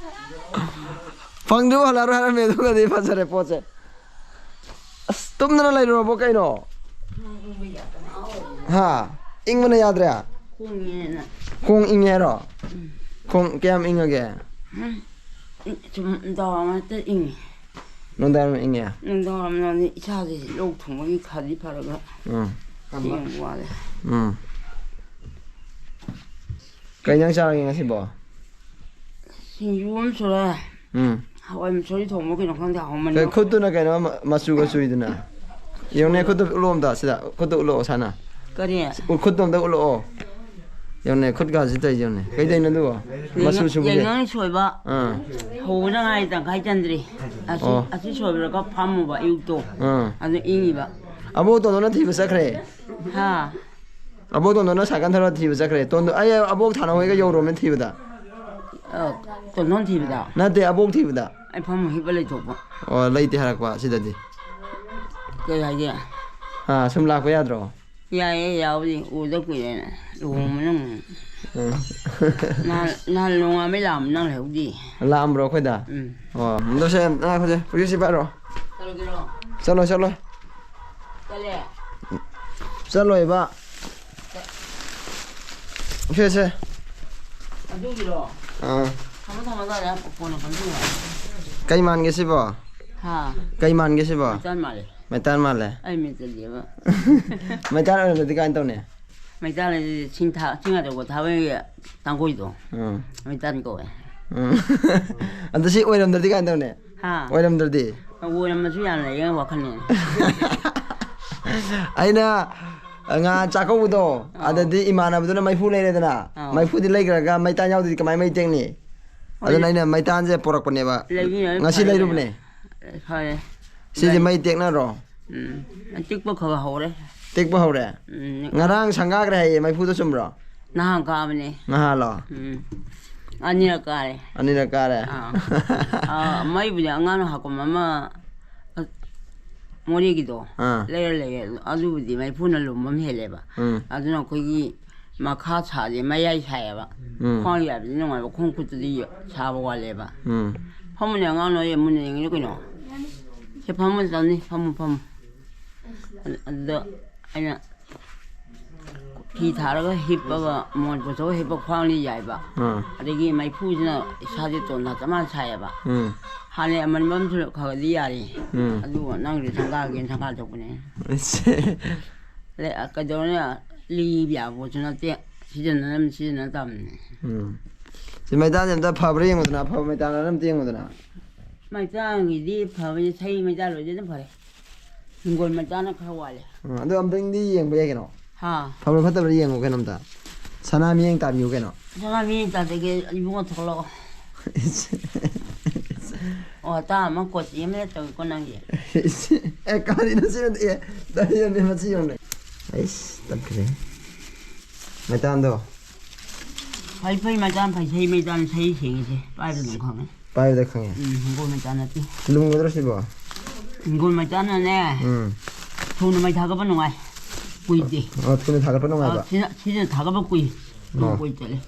ꯐꯪꯗ꯭ꯔꯤꯕ ꯍꯜꯂꯛꯑꯔꯣꯏ ꯍꯥꯏꯔꯝꯃꯦ, ꯑꯗꯨꯒꯗꯤ ꯐꯖꯔꯦ ꯄꯣꯠꯁꯦ꯫ ꯑꯁ, ꯇꯨꯝꯗꯅ ꯂꯩꯔꯨꯔꯕꯣ ꯀꯩꯅꯣ? ꯍꯥ? ꯏꯪꯕꯅ ꯌꯥꯗ꯭ꯔꯦ? ꯈꯣꯡ ꯏꯪꯉꯦꯅ꯫ ꯈꯣꯡ ꯏꯪꯉꯦ ꯍꯥꯏꯔꯣ? ꯎꯝ꯫ ꯈꯣꯡ ꯀꯌꯥꯝ ꯏꯪꯉꯒꯦ? ꯎꯝ꯫ ꯁꯨꯝ ꯅꯨꯡꯗꯥꯡ ꯋꯥꯏꯔꯝ ꯍꯦꯛꯇ ꯏꯪꯉꯤ꯫ ꯅꯨꯡꯗꯥꯡ ꯋꯥꯏꯔꯝ ꯏꯪꯉꯦ? ꯅꯨꯡꯗꯥꯡ ꯋꯥꯏꯔꯝꯗꯤ ꯏꯁꯥꯁꯦ ꯂꯣꯛ ꯊꯨꯡꯕꯒꯤ ꯈꯔꯗꯤ ꯐꯔꯒ ꯎꯝ꯫ ꯌꯥꯝ ꯋꯥꯔꯦ꯫ ꯎꯝ꯫ ꯀꯩ ꯏꯟꯖꯥꯡ ꯆꯥꯔꯒꯦ ꯉꯁꯤꯕꯣ? ꯁꯤꯡꯖꯨ ꯑꯃ ꯁꯨꯔꯦ꯫ ꯎꯝ꯫ ꯍꯋꯥꯏ ꯃꯨꯁꯣꯔꯤ ꯊꯣꯡꯕ ꯀꯩꯅꯣ ꯈꯪꯗꯦ, ꯍꯥꯎꯃꯟꯕ꯫ ꯀꯩ ꯈꯨꯠꯇꯨꯅ ꯀꯩꯅꯣ ꯃ-, ꯃꯆꯨꯒ ꯆꯨꯏꯗꯨꯅ? ꯌꯦꯡꯉꯨꯅꯦ, ꯈꯨꯠꯇꯨ ꯎꯠꯂꯛꯑꯣ ꯑꯝꯇ, ꯁꯤꯗ ꯈꯨꯠꯇꯨ ꯎꯠꯂꯛꯑꯣ, ꯁꯥꯅ꯫ ꯀꯔꯤ? ꯎ-, ꯈꯨꯠꯇꯨ ꯑꯝꯇ ꯎꯠꯂꯛꯑꯣ꯫ ꯌꯦꯡꯉꯨꯅꯦ, ꯈꯨꯠꯀꯥꯁꯤ ꯇꯧꯔꯤꯁꯦ ꯌꯦꯡꯉꯨꯅꯦ꯫ ꯀꯩꯗꯧꯔꯤꯅꯣ ꯑꯗꯨꯕꯣ? ꯃꯆꯨ ꯁꯨꯕꯒꯤ? ꯌꯦꯡꯉꯪ ꯁꯣꯏꯕ꯫ ꯑꯥ꯫ ꯍꯧꯕꯗ ꯉꯥꯏꯔꯤ, ꯇꯪꯈꯥꯏ ꯆꯟꯗ꯭ꯔꯤ꯫ ꯑꯁꯤ, ꯑꯣ꯫ ꯑꯁꯤ ꯁꯣꯏꯕꯗꯒ ꯐꯝꯃꯨꯕ ꯑꯌꯨꯛꯇꯣ꯫ ꯑꯥ꯫ ꯑꯗꯨ ꯏꯪꯉꯤꯕ꯫ ꯑꯕꯣꯛ ꯇꯣꯟꯗꯣꯟꯅ ꯊꯤꯕ ꯆꯠꯈ꯭ꯔꯦ꯫ ꯍꯥ? ꯑꯕꯣꯛ ꯇꯣꯟꯗꯣꯟꯅ ꯁꯥꯏꯀꯜ ꯊꯧꯔ ꯊꯤꯕ ꯆꯠꯈ꯭ꯔꯦ꯫ ꯇꯣꯟꯗꯣꯟ-, ꯑꯩ ꯑꯕꯣꯛ ꯊꯥꯅ ꯍꯣꯏꯒ ꯌꯧꯔꯨꯔꯕꯅꯦ ꯊꯤꯕꯗ꯫ ꯑ, ꯇꯣꯟꯗꯣꯟ ꯊꯤꯕꯗ? ꯅꯠꯇꯦ, ꯑꯕꯣꯛ ꯊꯤꯕꯗ꯫ ꯑꯩ ꯐꯃꯨꯡ ꯍꯤꯞꯄ ꯂꯩꯊꯣꯛꯄ꯫ ꯑꯣ, ꯂꯩꯇꯦ ꯍꯥꯏꯔꯛꯄ ꯁꯤꯗꯗꯤ꯫ ꯀꯩ ꯍꯥꯏꯒꯦ? ꯑꯥ, ꯁꯨꯝ ꯂꯥꯛꯄ ꯌꯥꯗ꯭ꯔꯣ? ꯌꯥꯏꯌꯦ, ꯌꯥꯕꯨꯗꯤ꯫ ꯎꯗ ꯀꯨꯏꯔꯦꯅ꯫ ꯂꯨꯍꯣꯡꯕ ꯅꯪ꯫ ꯎꯝ꯫ ꯅꯍꯥꯟ, ꯅꯍꯥꯟ ꯅꯣꯡꯉꯥꯟꯕꯩ ꯂꯥꯛꯑꯝꯕ ꯅꯪ ꯂꯩꯍꯧꯗꯦ꯫ ꯂꯥꯛꯑꯝꯕ꯭ꯔꯣ ꯑꯩꯈꯣꯏꯗ? ꯎꯝ꯫ ꯑꯣ, ꯑꯗꯣ ꯁꯦ, ꯅꯪ ꯑꯩꯈꯣꯏꯁꯦ, ꯄꯨꯈ꯭ꯔꯤꯁꯤ ꯄꯥꯏꯔꯣ꯫ ꯆꯠꯂꯣ, ꯆꯠꯂꯣ꯫ ꯆꯠꯂꯣꯏ, ꯆꯠꯂꯣꯏ꯫ ꯆꯠꯂꯣꯏꯕ꯫ ꯁꯦ, ꯁꯦ꯫ ꯑꯗꯨꯒꯤꯔꯣ? ꯑꯥ꯫ ꯊꯝꯃꯣ, ꯊꯝꯃꯣ, ꯑꯗꯨꯋꯥꯏꯗ ꯀꯣꯟꯅ ꯐꯝꯖꯤꯜꯂꯣ꯫ ꯀꯩ ꯃꯥꯟꯒꯦ ꯁꯤꯕꯣ? ꯍꯥ? ꯀꯩ ꯃꯥꯟꯒꯦ ꯁꯤꯕꯣ? ꯃꯩꯇꯥꯟ ꯃꯥꯜꯂꯦ꯫ ꯃꯩꯇꯥꯟ ꯃꯥꯜꯂꯦ? ꯑꯩ ꯃꯤꯠꯇꯗꯤꯕ꯫ ꯃꯩꯇꯥꯟ ꯑꯣꯏꯔꯝꯗ꯭ꯔꯗꯤ ꯀꯃꯥꯏꯅ ꯇꯧꯅꯤ? ꯃꯩꯇꯥꯟ ꯍꯥꯏꯁꯤꯗꯤ ꯁꯤꯡ ꯊꯥ-, ꯁꯤꯡ ꯑꯆꯧꯕ ꯊꯥꯕꯒꯤ ꯇꯥꯡꯈꯨꯜꯗꯣ꯫ ꯎꯝ꯫ ꯃꯩꯇꯥꯟ ꯀꯧꯋꯦ꯫ ꯎꯝ꯫ ꯑꯗꯣ ꯁꯤ ꯑꯣꯏꯔꯝꯗ꯭ꯔꯗꯤ ꯀꯃꯥꯏꯅ ꯇꯧꯅꯤ? ꯍꯥ? ꯑꯣꯏꯔꯝꯗ꯭ꯔꯗꯤ? ꯑꯣꯏꯔꯝꯕꯁꯨ ꯌꯥꯝ ꯂꯩꯌꯦ ꯋꯥꯈꯜꯅꯦ꯫ ꯑꯩꯅ ꯉꯍꯥꯟ ꯆꯥꯛꯀꯧꯕꯗꯣ, ꯑꯥ꯫ ꯑꯗꯗꯤ ꯏꯃꯥꯟꯅꯕꯗꯨꯅ ꯃꯩꯐꯨ ꯂꯩꯔꯦꯗꯅ, ꯑꯥ꯫ ꯃꯩꯐꯨꯗꯤ ꯂꯩꯈ꯭ꯔꯒ ꯃꯩꯇꯥꯟ ꯌꯥꯎꯗ꯭ꯔꯗꯤ ꯀꯃꯥꯏ ꯃꯩ ꯇꯦꯛꯅꯤ? ꯑꯗꯨꯅ ꯍꯣꯏ꯫ ꯑꯩꯅ ꯃꯩꯇꯥꯟꯁꯦ ꯄꯣꯔꯛꯄꯅꯦꯕ꯫ ꯂꯩꯕꯤꯔ ꯉꯁꯤ ꯐꯔꯦ ꯂꯩꯔꯨꯕꯅꯦ꯫ ꯀꯩꯅꯣ꯫ ꯐꯔꯦ꯫ ꯁꯤꯁꯦ ꯒꯥꯔꯤ꯫ ꯃꯩ ꯇꯦꯛꯅꯔꯣ? ꯎꯝ꯫ ꯇꯤꯛꯄ ꯈꯔ ꯍꯧꯔꯦ꯫ ꯇꯦꯛꯄ ꯍꯧꯔꯦ? ꯎꯝ꯫ ꯉꯔꯥꯡ ꯁꯪꯒꯥꯈ꯭ꯔꯦ ꯍꯥꯏꯌꯦ, ꯃꯩꯐꯨꯗꯣ ꯆꯨꯝꯕ꯭ꯔꯣ? ꯅꯍꯥꯟ ꯀꯥꯕꯅꯦ꯫ ꯅꯍꯥꯟꯂꯣ? ꯎꯝ꯫ ꯑꯅꯤꯔꯛ ꯀꯥꯔꯦ꯫ ꯑꯅꯤꯔꯛ ꯀꯥꯔꯦ? ꯑꯥ꯫ ꯑꯥ, ꯃꯩꯕꯨꯗꯤ ꯑꯉꯥꯡꯅ ꯍꯥꯀꯨꯝ ꯑꯃ, ꯑ, ꯃꯣꯔꯦꯒꯤꯗꯣ ꯑꯥ꯫ ꯂꯩꯔ ꯂꯩꯌꯦ꯫ ꯑꯗꯨꯕꯨꯗꯤ ꯃꯩꯐꯨꯅ ꯂꯨꯝꯕ ꯑꯃ ꯍꯦꯜꯂꯦꯕ꯫ ꯎꯝ꯫ ꯑꯗꯨꯅ ꯑꯩꯈꯣꯏꯒꯤ ꯃꯈꯥ ꯁꯥꯁꯦ ꯃꯌꯥꯏ ꯁꯥꯏꯌꯦꯕ꯫ ꯎꯝ꯫ ꯈ꯭ꯋꯥꯡ ꯌꯥꯗꯗꯤ ꯅꯨꯡꯉꯥꯏꯕ, ꯈꯣꯡ ꯈꯨꯠꯇꯨꯗꯤ ꯁꯥꯕ ꯋꯥꯠꯂꯦꯕ꯫ ꯎꯝ꯫ ꯐꯝꯃꯨꯅꯦ ꯑꯉꯥꯡ ꯅꯣꯏ ꯃꯨꯟꯅ ꯌꯦꯡꯉꯤꯅ ꯀꯩꯅꯣ? ꯁꯦ ꯐꯝꯃꯨ ꯆꯪꯅꯤ, ꯐꯝꯃꯨ, ꯐꯝꯃꯨ꯫ ꯑꯗꯨ-, ꯑꯗꯨꯗ ꯑꯩꯅ ꯐꯤ ꯊꯥꯔꯒ ꯍꯤꯞꯄꯒ ꯃꯣꯟ ꯄꯨꯊꯣꯛꯑ ꯍꯤꯞꯄ ꯈ꯭ꯋꯥꯡꯂꯤ ꯌꯥꯏꯕ꯫ ꯑꯥ꯫ ꯑꯗꯒꯤ ꯃꯩꯐꯨꯁꯤꯅ ꯏꯁꯥꯁꯦ ꯇꯣꯟꯅ ꯆꯞ ꯃꯥꯟꯅ ꯁꯥꯏꯌꯦꯕ꯫ ꯎꯝ꯫ ꯍꯥꯟꯅ ꯑꯃꯟꯕ ꯑꯃꯁꯨ ꯈꯔꯗꯤ ꯌꯥꯔꯤ꯫ ꯎꯝ꯫ ꯑꯗꯨꯕꯨ ꯅꯪꯁꯨ ꯁꯪꯒꯥꯒꯦꯅ ꯁꯪꯒꯥ ꯊꯣꯛꯄꯅꯦ꯫ ꯑꯁ꯫ ꯂꯦ-, ꯑ, ꯀꯩꯗꯧꯔꯨꯅꯤ? ꯂꯤꯕ ꯌꯥꯕ ꯄꯣꯠꯁꯨ ꯅꯠꯇꯦ꯫ ꯁꯤꯖꯤꯟꯅꯅꯕ ꯁꯤꯖꯤꯟꯅ ꯇꯥꯕꯅꯤ꯫ ꯎꯝ꯫ ꯁꯤ ꯃꯩꯇꯥꯟꯁꯦ ꯑꯝꯇ ꯐꯕ꯭ꯔꯥ ꯌꯦꯡꯉꯨꯗꯅ, ꯑꯐꯕ ꯃꯩꯇꯥꯟ ꯑꯝꯇ ꯌꯦꯡꯉꯨꯗꯅ꯫ ꯃꯩꯇꯥꯟꯒꯤꯗꯤ ꯐꯕꯅꯤ, ꯁꯍꯤ ꯃꯩꯇꯥꯟ ꯑꯣꯏꯗꯤ ꯑꯗꯨꯝ ꯐꯔꯦ꯫ ꯍꯤꯡꯒꯣꯜ ꯃꯩꯇꯥꯟꯅ ꯈꯔ ꯋꯥꯠꯂꯦ꯫ ꯎꯝ, ꯑꯗꯣ ꯑꯝꯇꯪꯗꯤ ꯌꯦꯡꯕ ꯌꯥꯏ ꯀꯩꯅꯣ? ꯍꯥ? ꯐꯕ꯭ꯔꯥ ꯐꯠꯇꯕ꯭ꯔꯥ ꯌꯦꯡꯉꯨ ꯀꯩꯅꯣ ꯑꯝꯇ꯫ ꯁꯅꯥ ꯃꯤꯠꯌꯦꯡ ꯇꯥꯕꯤꯌꯨ ꯀꯩꯅꯣ꯫ ꯁꯅꯥ ꯃꯤꯠꯌꯦꯡ ꯇꯥꯗꯒꯦ ꯏꯕꯨꯡꯉꯣ ꯊꯣꯛꯂꯛꯑꯣ꯫ ꯑꯣ, ꯇꯥ ꯑꯃ ꯀꯣꯆꯤ ꯑꯃ ꯇꯧꯏꯀꯣ ꯅꯪꯒꯤ꯫ ꯑꯦ, ꯀꯔꯤꯅꯣ ꯁꯤ? ꯑꯦ, ꯇꯔꯦꯠꯅꯦ ꯃꯁꯤ ꯌꯦꯡꯉꯨꯅꯦ꯫ ꯑꯩꯁ, ꯇꯠꯈ꯭ꯔꯦ꯫ ꯃꯩꯇꯥꯟꯗꯣ꯫ ꯐꯩ, ꯐꯩ, ꯃꯩꯇꯥꯟ ꯐꯩ, ꯁꯍꯤ ꯃꯩꯇꯥꯟ, ꯁꯍꯤ ꯁꯦꯡꯉꯤꯁꯦ꯫ ꯄꯥꯏꯕ ꯑꯗꯨꯝ ꯈꯪꯉꯦ꯫ ꯄꯥꯏꯕꯗ ꯈꯪꯉꯦ꯫ ꯎꯝ, ꯍꯤꯡꯒꯣꯜ ꯃꯩꯇꯥꯟ ꯅꯠꯇꯦ꯫ ꯂꯨꯝꯒꯗ꯭ꯔꯣ ꯁꯤꯕꯣ? ꯍꯤꯡꯒꯣꯜ ꯃꯩꯇꯥꯟꯅꯅꯦ, ꯎꯝ꯫ ꯊꯨꯅ ꯃꯩ ꯊꯥꯒꯠꯄ ꯅꯨꯡꯉꯥꯏ꯫ ꯀꯨꯏꯗꯦ꯫ ꯑꯣ, ꯊꯨꯅ ꯊꯥꯒꯠꯄ ꯅꯨꯡꯉꯥꯏꯕ? ꯑ, ꯁꯤꯅ, ꯁꯤꯅ ꯊꯥꯒꯠꯄ ꯀꯨꯏ꯫ ꯊꯨꯅ ꯑꯣ꯫ ꯀꯨꯏ ꯆꯠꯂꯦ꯫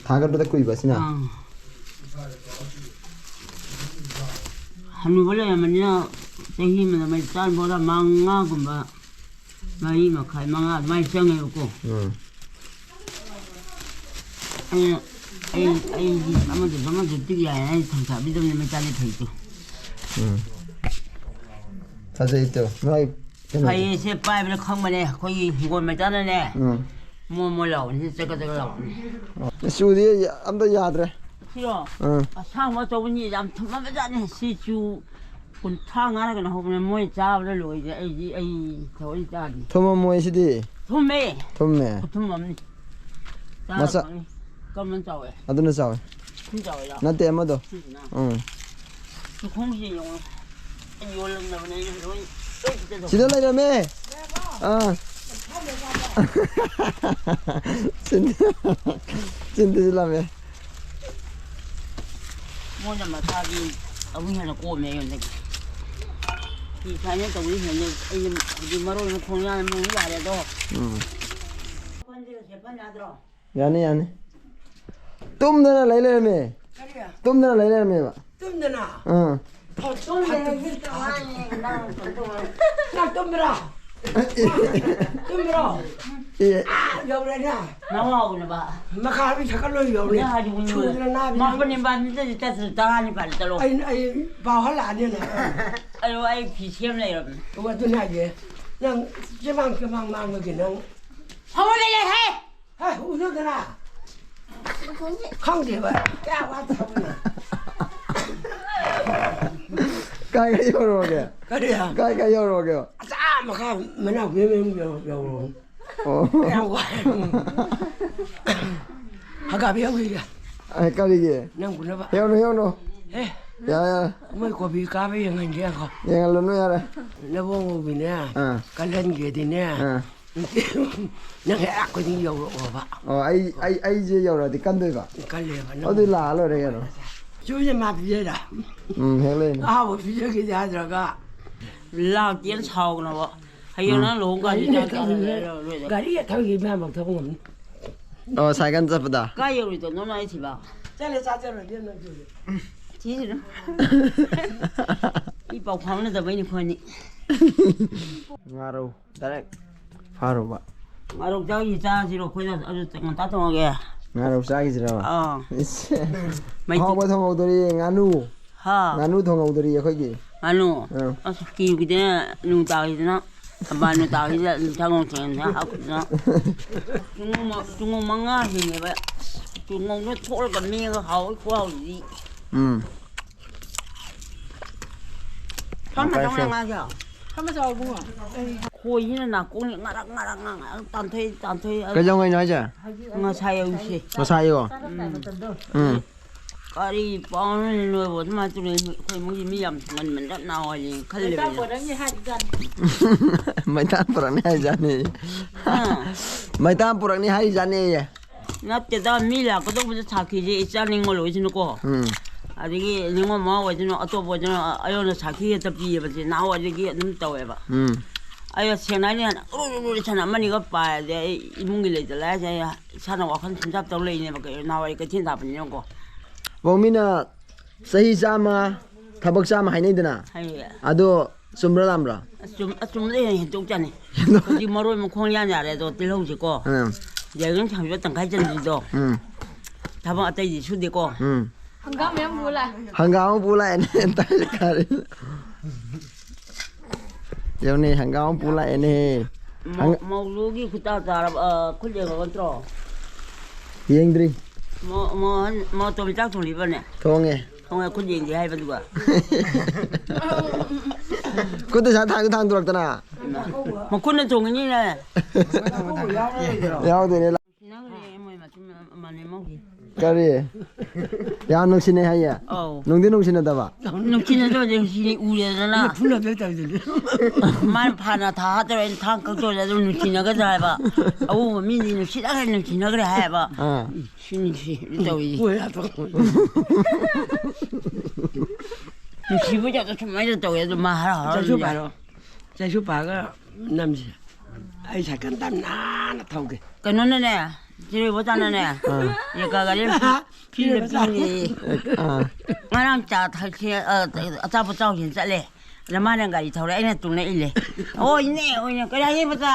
ꯊꯥꯒꯠꯄꯗ ꯀꯨꯏꯕ ꯁꯤꯅ? ꯑꯥ꯫ ꯍꯅꯨꯕ ꯂꯩꯔꯝꯕꯅꯤꯅ ꯆꯍꯤ ꯑꯃꯗ ꯃꯩ ꯆꯥꯅꯕ ꯍꯣꯠꯅ ꯃꯉꯥꯒꯨꯝꯕ, ꯃꯔꯤ ꯃꯈꯥꯏ, ꯃꯉꯥ ꯑꯗꯨꯃꯥꯏꯅ ꯆꯪꯉꯦꯕꯀꯣ꯫ ꯎꯝ꯫ ꯑꯩꯅ, ꯑꯩ, ꯑꯩꯗꯤ ꯑꯃꯗꯁꯨ ꯑꯃꯗꯁꯨ ꯇꯤꯛ ꯌꯥꯏ ꯍꯥꯏꯅ ꯊꯧꯁꯥꯕꯤꯗꯕꯅꯤ ꯃꯩꯇꯥꯟꯗꯤ ꯐꯩꯇꯣ꯫ ꯎꯝ꯫ ꯐꯖꯩ ꯇꯨ꯫ ꯅꯣꯏ ꯀꯩꯅꯣꯗꯣ꯫ ꯐꯩꯌꯦ, ꯁꯦ ꯄꯥꯏꯕꯗ ꯈꯪꯕꯅꯦ꯫ ꯑꯩꯈꯣꯏꯒꯤ ꯍꯤꯡꯒꯣꯜ ꯃꯆꯥꯅꯅꯦ꯫ ꯎꯝ꯫ ꯃꯣ ꯃꯣ ꯂꯥꯎꯕꯅꯤ, ꯆꯒꯠ ꯆꯒꯠ ꯂꯥꯎꯕꯅꯤ꯫ ꯑꯣ꯫ ꯆꯨꯗꯤ ꯑꯝꯇ ꯌꯥꯗ꯭ꯔꯦ꯫ ꯁꯤꯔꯣ? ꯎꯝ꯫ ꯑꯁꯥꯡꯕ ꯑꯆꯧꯕꯅꯤ, ꯌꯥꯝ ꯊꯨꯝꯃꯕꯖꯥꯠꯅꯤ꯫ ꯁꯤ ꯆꯨ ꯀꯨꯟꯊ꯭ꯔꯥ ꯃꯉꯥꯔ ꯀꯩꯅꯣ ꯍꯧꯕꯅꯦ, ꯃꯣꯏ ꯆꯥꯕꯗ ꯂꯣꯏꯔꯦ꯫ ꯑꯩꯗꯤ, ꯑꯩ ꯊꯑꯣꯏ ꯆꯥꯗꯦ꯫ ꯊꯨꯝꯃꯝꯃꯣꯏ ꯁꯤꯗꯤ꯫ ꯊꯨꯝꯃꯦ꯫ ꯊꯨꯝꯃꯦ꯫ ꯈꯨꯊꯨꯝ ꯑꯃꯅꯤ꯫ ꯆꯥꯔ ꯃꯁꯛ ꯈꯪꯅꯤ꯫ ꯀꯔꯝꯕꯅ ꯆꯥꯎꯋꯦ? ꯑꯗꯨꯅ ꯆꯥꯎꯋꯦ꯫ ꯁꯤ ꯆꯥꯎꯋꯦ, ꯆꯥꯎꯋꯦ꯫ ꯅꯠꯇꯦ, ꯑꯃꯗꯣ꯫ ꯁꯤꯁꯤꯅ꯫ ꯎꯝ꯫ ꯃꯈꯣꯡꯁꯤ ꯌꯦꯡꯉꯣ꯫ ꯑꯩ ꯌꯣꯜꯂꯝꯗꯕꯅꯦ, ꯑꯩ ꯂꯣꯏ, ꯂꯣꯏ ꯄꯤꯖꯊꯣꯛꯈ꯭ꯔꯦ꯫ ꯁꯤꯗ ꯂꯩꯔꯝꯃꯦ꯫ ꯑꯥ꯫ ꯆꯤꯟ-, ꯆꯤꯟꯗꯁꯨ ꯂꯥꯝꯃꯦ꯫ ꯃꯣꯏꯅ ꯃꯁꯥꯒꯤ ꯑꯃꯨꯛ ꯍꯦꯟꯅ ꯀꯣꯝꯃꯦ ꯑꯩꯉꯣꯟꯗꯒꯤ꯫ ꯐꯤ ꯁꯥꯏꯅ ꯇꯧꯕꯗꯤ ꯍꯦꯟꯅ ꯑꯩꯅ ꯍꯧꯖꯤꯛ ꯃꯔꯣꯏ ꯃꯈꯣꯡ ꯌꯥꯟꯕ ꯌꯥꯔꯦ ꯑꯗꯣ꯫ ꯎꯝ꯫ ꯌꯥꯅꯤ, ꯌꯥꯅꯤ꯫ ꯇꯨꯝꯗꯅ ꯂꯩ ꯂꯩꯔꯝꯃꯦ꯫ ꯀꯔꯤ? ꯇꯨꯝꯗꯅ ꯂꯩ ꯂꯩꯔꯝꯃꯦꯕ꯫ ꯇꯨꯝꯗꯅ? ꯑꯥ꯫ ꯐꯣꯟ ꯇꯨꯝꯗꯅ ꯍꯤꯞꯇ ꯉꯥꯏꯔꯤ, ꯅꯪ ꯀꯩꯅꯣ ꯇꯧꯔ꯫ ꯅꯪ ꯇꯨꯝꯕ꯭ꯔꯥ? ꯇꯨꯝꯕ꯭ꯔꯣ? ꯑꯦ꯫ ꯑꯥ, ꯌꯧꯔꯦꯅꯦ꯫ ꯅꯋꯥꯎꯅꯕ꯫ ꯃꯈꯥ ꯃꯤ ꯊꯛꯀꯠ ꯂꯣꯏ ꯌꯧꯔꯦ꯫ ꯅꯪ ꯍꯥꯏꯗꯤ ꯎꯅꯤꯡꯉꯣꯏ꯫ ꯁꯨꯗꯅ ꯅꯥꯕꯤ ꯃꯥꯄꯟ ꯅꯪ꯫ ꯅꯤꯄꯥꯟ ꯃꯤꯇꯔꯗꯤ ꯆꯠꯇ꯭ꯔꯁꯨ ꯇꯔꯥ ꯅꯤꯄꯥꯟꯗꯤ ꯆꯠꯂꯣ꯫ ꯑꯩ, ꯑꯩ ꯄꯥꯎ ꯍꯜꯂꯛꯑꯅꯤꯅꯦ꯫ ꯑꯩ, ꯑꯩ ꯐꯤ ꯁꯦꯝ ꯂꯩꯔꯕꯅꯦ꯫ ꯑꯣ, ꯑꯗꯨꯅꯦ ꯍꯥꯏꯁꯦ꯫ ꯅꯪ ꯆꯦꯃꯥꯡ ꯆꯦꯃꯥꯡ ꯃꯥꯡꯕꯒꯤ ꯅꯪ꯫ ꯐꯃꯨꯡꯗ ꯂꯩꯍꯦ! ꯍꯦ, ꯎꯅꯗꯅ꯫ ꯈꯪꯗꯦꯕ꯫ ꯀꯌꯥ ꯋꯥꯠꯇ꯭ꯔꯕꯅꯣ꯫ ꯀꯥꯏ ꯀꯥꯏ ꯌꯧꯔꯨꯔꯒꯦ? ꯀꯔꯤ? ꯀꯥꯏ ꯀꯥꯏ ꯌꯧꯔꯨꯔꯒꯦꯕ? ꯑꯁ, ꯑꯥ ꯃꯈꯥ ꯃꯅꯥꯎꯄꯤ ꯃꯌꯨꯝ ꯌꯧ-, ꯌꯧꯔꯨꯔꯕꯅꯤ꯫ ꯑꯣ꯫ ꯌꯥꯝ ꯋꯥꯏ꯫ ꯍꯪꯒꯥꯝ ꯍꯦꯛꯎꯈꯤꯒꯦ꯫ ꯑꯦ, ꯀꯔꯤꯒꯤ? ꯅꯪ ꯄꯨꯅꯕ꯫ ꯍꯦꯛꯎꯅꯨ, ꯍꯦꯛꯎꯅꯨ꯫ ꯑꯦ꯫ ꯌꯥꯔꯦ, ꯌꯥꯔꯦ꯫ ꯃꯣꯏ ꯀꯣꯕꯤ ꯀꯥꯕ ꯌꯦꯡꯍꯟꯒꯦ ꯉꯥꯏꯈꯣ꯫ ꯌꯦꯡꯍꯜꯂꯨꯅꯨ, ꯌꯥꯔꯦ꯫ ꯅꯕꯣꯡ ꯉꯧꯕꯤꯅꯦ꯫ ꯑꯥ꯫ ꯀꯜꯍꯟꯒꯦꯗꯤꯅꯦ꯫ ꯑꯥ꯫ ꯅꯪ ꯍꯦꯛ ꯈꯨꯗꯤꯡ ꯌꯧꯔꯛꯑꯣꯕ꯫ ꯑꯣ, ꯑꯩ, ꯑꯩ, ꯑꯩꯁꯦ ꯌꯧꯔꯛꯑꯗꯤ ꯀꯟꯗꯣꯏꯕ? ꯀꯜꯂꯦꯕ ꯅꯪ꯫ ꯑꯗꯨꯗꯤ ꯂꯥꯛꯑ ꯂꯣꯏꯔꯦ ꯀꯩꯅꯣ꯫ ꯆꯨꯁꯦ ꯃꯥ ꯄꯤꯖꯩꯔꯥ? ꯎꯝ, ꯍꯦꯛ ꯂꯩꯅꯤ꯫ ꯑꯍꯥꯎꯕ ꯄꯤꯖꯒꯦꯗꯤ ꯍꯥꯏꯗ꯭ꯔꯒ꯫ ꯂꯥꯛꯇꯦꯅ ꯁꯥꯎꯒꯅꯣꯕ꯫ ꯍꯌꯦꯡ ꯎꯝ꯫ ꯅꯪ ꯂꯨꯍꯣꯡ ꯀꯥꯟꯗ ꯒꯥꯔꯤ ꯆꯥꯛ ꯆꯥꯗ ꯊꯧꯔꯤꯕ-, ꯂꯩꯔ ꯂꯣꯏꯔꯦ꯫ ꯒꯥꯔꯤ ꯊꯧꯔꯤꯕ ꯃꯌꯥꯝ ꯂꯧꯊꯣꯛꯄ ꯉꯝꯅꯤ꯫ ꯑꯣ, ꯁꯥꯏꯀꯜ ꯆꯠꯄꯗ? ꯀꯥꯏ ꯌꯧꯔꯨꯏꯗꯣ ꯅꯪ ꯍꯥꯏꯁꯤꯕ? ꯆꯠꯂꯦ, ꯆꯥ ꯆꯠꯂꯣꯏꯗꯤ ꯅꯪ ꯆꯨꯁꯦ꯫ ꯊꯤꯔꯨꯅꯨ꯫ ꯏ ꯄꯥꯎ ꯐꯥꯎꯅꯗꯕꯩꯅꯤ ꯑꯩꯈꯣꯏꯅꯤ꯫ ꯉꯥꯔꯧ꯫ Direct ꯐꯥꯔꯨꯕ꯫ ꯉꯥꯔꯧ ꯆꯥꯈꯤ ꯆꯥꯁꯤꯔꯣ ꯑꯩꯈꯣꯏꯅ ꯑꯗꯨ ꯉꯟꯇꯥ ꯊꯣꯡꯉꯒꯦ? ꯉꯥꯔꯧ ꯆꯥꯈꯤꯁꯤꯔꯕ? ꯑꯥ꯫ ꯏꯁ꯫ ꯃꯩꯇꯩ- ꯑꯍꯥꯎꯕ ꯊꯣꯡꯍꯧꯗꯣꯔꯤ, ꯉꯥꯅꯨ꯫ ꯍꯥ꯫ ꯉꯥꯅꯨ ꯊꯣꯡꯍꯧꯗꯣꯔꯤ ꯑꯩꯈꯣꯏꯒꯤ꯫ ꯉꯥꯅꯨ꯫ ꯑꯥ꯫ ꯑꯁ, ꯀꯤꯕꯗꯅ ꯅꯨꯡꯗꯥꯡꯁꯤꯗꯅ, ꯊꯝꯕꯥꯜ ꯅꯨꯡꯗꯥꯡꯁꯤꯗ ꯅꯨꯡꯁꯥ ꯅꯨꯡꯁꯥ ꯍꯥꯞꯄꯗꯅ ꯆꯨꯉꯧ ꯃ-, ꯆꯨꯉꯧ ꯃꯉꯥ ꯍꯤꯡꯉꯦꯕ꯫ ꯆꯨꯉꯧꯗꯣ ꯊꯣꯛꯂꯒ ꯃꯦꯠꯂꯒ ꯍꯥꯎꯋꯤ ꯈꯨꯍꯥꯎꯁꯤꯗꯤ꯫ ꯎꯝ꯫ ꯐꯝꯃ ꯌꯥꯝ ꯆꯪꯉꯛꯑꯣ ꯀꯥꯏ ꯉꯥꯁꯦ꯫ ꯐꯝꯃ ꯆꯥꯎ ꯏꯕꯨꯡꯉꯣ꯫ ꯈꯣꯏꯁꯤꯅ ꯅꯥꯀꯣꯡꯁꯦ ꯉꯔꯛ ꯉꯔꯛ ꯉꯔꯛ ꯇꯥꯟꯊꯣꯛꯏ, ꯇꯥꯟꯊꯣꯛꯏ꯫ ꯀꯩꯗꯧꯉꯩꯅꯣ ꯍꯥꯏꯁꯦ? ꯉꯁꯥꯏ ꯑꯌꯨꯛꯁꯦ꯫ ꯉꯁꯥꯏ ꯑꯌꯨꯛ? ꯎꯝ꯫ ꯎꯝ꯫ ꯀꯔꯤ ꯄꯥꯎꯅꯣꯅꯦ ꯅꯣꯏꯕꯣ? ꯑꯗꯨꯃꯥꯏꯅ ꯇꯧꯔꯦ꯫ ꯑꯩꯈꯣꯏ ꯏꯃꯨꯡꯒꯤ ꯃꯤ ꯌꯥꯝ ꯊꯨꯡꯍꯟꯕꯅꯤꯅ ꯅꯥꯎ ꯍꯥꯏꯅ ꯈꯜꯂꯦꯕ ꯑꯩꯅ꯫ ꯃꯩꯇꯥꯟ ꯄꯨꯔꯛꯅꯤ ꯍꯥꯏꯖꯥꯠꯅꯤ꯫ ꯑꯥ꯫ ꯃꯩꯇꯥꯟ ꯄꯨꯔꯛꯅꯤ ꯍꯥꯏꯖꯥꯠꯅꯦꯌꯦ꯫ ꯅꯠꯇꯦꯗ, ꯃꯤ ꯂꯥꯛꯀꯗꯧꯕꯗ ꯁꯥꯈꯤꯁꯦ ꯏꯆꯥ ꯅꯤꯉꯣꯜ ꯑꯣꯏꯁꯤꯅꯀꯣ꯫ ꯎꯝ꯫ ꯑꯗꯒꯤ ꯅꯤꯉꯣꯜ ꯃꯃꯥ ꯑꯣꯏꯁꯤꯅ, ꯑꯇꯣꯞꯄ ꯑꯣꯏꯁꯤꯅ ꯑꯩꯉꯣꯟꯗ ꯁꯥꯈꯤ ꯍꯦꯛꯇ ꯄꯤꯌꯦꯕꯁꯦ ꯅꯍꯥꯟꯋꯥꯏꯗꯒꯤ ꯑꯗꯨꯝ ꯇꯧꯋꯦꯕ꯫ ꯎꯝ꯫ ꯑꯩ ꯁꯦꯡꯅ ꯍꯥꯏꯅ ꯎꯔꯨ ꯎꯔꯨ ꯂꯤꯠꯁꯟ ꯑꯃꯅꯤꯒ ꯄꯥꯏꯔꯗꯤ ꯑꯩ ꯏꯃꯨꯡꯒꯤ ꯂꯩꯇ ꯂꯥꯏꯔꯁꯦ ꯑꯩ ꯏꯁꯥꯅ ꯋꯥꯈꯜ ꯁꯨꯝ ꯆꯞ ꯇꯧ ꯂꯩꯅꯦꯕ, ꯀꯩꯅꯣ ꯅꯍꯥꯟꯋꯥꯏ ꯀꯩꯊꯦꯜ ꯊꯥꯕꯅꯤꯅꯀꯣ꯫ ꯃꯧ ꯃꯤꯅ ꯆꯍꯤ ꯆꯥꯝꯃ, ꯊꯕꯛ ꯆꯥꯝꯃ ꯍꯥꯏꯅꯩꯗꯅ꯫ ꯍꯥꯏꯌꯦ꯫ ꯑꯗꯣ ꯆꯨꯝꯕ꯭ꯔꯥ ꯂꯥꯟꯕ꯭ꯔꯥ? ꯑꯆꯨꯝ-, ꯑꯆꯨꯝꯕꯗ ꯍꯦꯟꯅ ꯍꯦꯟꯇꯣꯛ ꯆꯥꯅꯤ꯫ ꯍꯧꯖꯤꯛ ꯃꯔꯣꯏ ꯃꯈꯣꯡ ꯌꯥꯟ ꯌꯥꯔꯦ ꯑꯗꯣ ꯇꯤꯜꯍꯧꯁꯤꯀꯣ꯫ ꯎꯝ꯫ ꯌꯥꯏꯉꯪ ꯊꯥꯡꯖꯤꯡ ꯇꯪꯈꯥꯏ ꯆꯟꯕꯤꯗꯣ꯫ ꯎꯝ꯫ ꯊꯕꯛ ꯑꯇꯩꯗꯤ ꯁꯨꯗꯦꯀꯣ꯫ ꯎꯝ꯫ ꯍꯪꯒꯥꯝ ꯃꯌꯥꯝ ꯄꯨ ꯂꯥꯛꯑꯦ꯫ ꯍꯪꯒꯥꯝ ꯑꯃ ꯄꯨ ꯂꯥꯛꯑꯦꯅꯦ꯫ ꯌꯦꯡꯉꯨꯅꯦ, ꯍꯪꯒꯥꯝ ꯑꯃ ꯄꯨ ꯂꯥꯛꯑꯦꯅꯦ꯫ ꯃꯧ-, ꯍꯪ- ꯃꯧꯂꯨꯒꯤ ꯈꯨꯇꯥ ꯆꯥꯔꯕ, ꯑ, ꯈꯨꯠ ꯌꯦꯡꯉꯕ ꯅꯠꯇ꯭ꯔꯣ? ꯌꯦꯡꯗ꯭ꯔꯤ꯫ ꯃꯧ-, ꯃꯧ-, ꯃꯧ ꯑꯇꯣꯝꯕꯤ ꯆꯥꯛ ꯊꯣꯡꯂꯤꯕꯅꯦ? ꯊꯣꯡꯉꯦ꯫ ꯊꯣꯡꯉꯦ, ꯈꯨꯠ ꯌꯦꯡꯗꯦ ꯍꯥꯏꯕꯗꯨꯒ꯫ ꯈꯨꯠꯇ ꯁꯥ ꯊꯥꯡ-, ꯊꯥꯡꯗꯣꯔꯛꯇꯅ꯫ ꯃꯈꯨꯠꯅ ꯊꯣꯡꯉꯤꯅꯤꯅꯦ꯫ ꯌꯥꯎꯗꯦꯅꯦ꯫ ꯅꯨꯡꯁꯤꯅꯈ꯭ꯔꯦ ꯃꯣꯏ ꯃꯆꯤꯟ ꯃꯅꯥꯎ ꯑꯃꯅꯤ ꯃꯧꯒꯤ꯫ ꯀꯔꯤ? ꯌꯥꯝ ꯅꯨꯡꯁꯤꯅꯩ ꯍꯥꯏꯌꯦ? ꯑꯧ꯫ ꯅꯨꯡꯗꯤ ꯅꯨꯡꯁꯤꯅꯗꯕ? ꯅꯨꯡꯁꯤꯅꯗꯕꯗꯤ ꯅꯨꯡꯁꯤꯅ ꯎꯔꯦꯗꯅ꯫ ꯐꯨꯅꯗꯣꯏ ꯇꯧꯗꯣꯏꯅꯤ꯫ ꯃꯥꯅ ꯐꯥꯅ ꯊꯥ ꯍꯥꯠꯇꯧꯔꯦ, ꯑꯩꯅ ꯊꯥꯡ ꯀꯛꯇꯧꯔꯦ, ꯑꯗꯨꯝ ꯅꯨꯡꯁꯤꯅꯒꯗ꯭ꯔꯥ ꯍꯥꯏꯕ꯫ ꯑꯎꯕ ꯃꯤꯗꯤ ꯅꯨꯡꯁꯤꯅꯈ꯭ꯔꯦ, ꯅꯨꯡꯁꯤꯅꯈ꯭ꯔꯦ ꯍꯥꯏꯌꯦꯕ꯫ ꯑꯥ꯫ ꯁꯤ ꯅꯨꯡꯁꯤ ꯇꯧꯔꯤꯁꯦ꯫ ꯍꯣꯏ, ꯑꯗꯣ꯫ ꯅꯨꯡꯁꯤꯕ ꯖꯥꯠꯇ ꯁꯨꯃꯥꯏꯅ ꯇꯧꯋꯦ, ꯑꯗꯨ ꯃꯥ ꯍꯔꯥꯎ ꯍꯔꯥꯎ ꯆꯠꯁꯨ ꯂꯩꯌꯦ꯫ ꯄꯥꯔꯣ꯫ ꯆꯠꯁꯨ ꯄꯥꯒ ꯅꯝꯁꯤ꯫ ꯑꯩ ꯁꯥꯏꯀꯜ ꯇꯞ ꯅꯥꯟꯅ ꯊꯧꯒꯦ꯫ ꯀꯩꯅꯣꯅꯅꯦ, ꯆꯦꯔꯣꯏꯕ ꯆꯥꯅꯅꯦ, ꯑꯥ꯫ ꯌꯦꯀꯥ ꯒꯥꯔꯤ ꯑꯃ ꯐꯤꯔ ꯄꯤꯅꯦꯌꯦ꯫ ꯑꯥ꯫ ꯉꯔꯥꯡ ꯆꯥ ꯊꯛꯁꯦ, ꯑ, ꯑꯆꯥꯄꯣꯠ ꯆꯥꯎꯁꯦꯅ ꯆꯠꯂꯦ꯫ ꯑꯗ ꯃꯥꯅ ꯒꯥꯔꯤ ꯊꯧꯔꯦ, ꯑꯩꯅ ꯇꯨꯡꯅ ꯏꯜꯂꯦ꯫ "ꯑꯣ, ꯏꯅꯦ, ꯑꯣ, ꯏꯅꯦ, ꯀꯔꯤ ꯍꯥꯏꯌꯦꯕ ꯆꯥ?"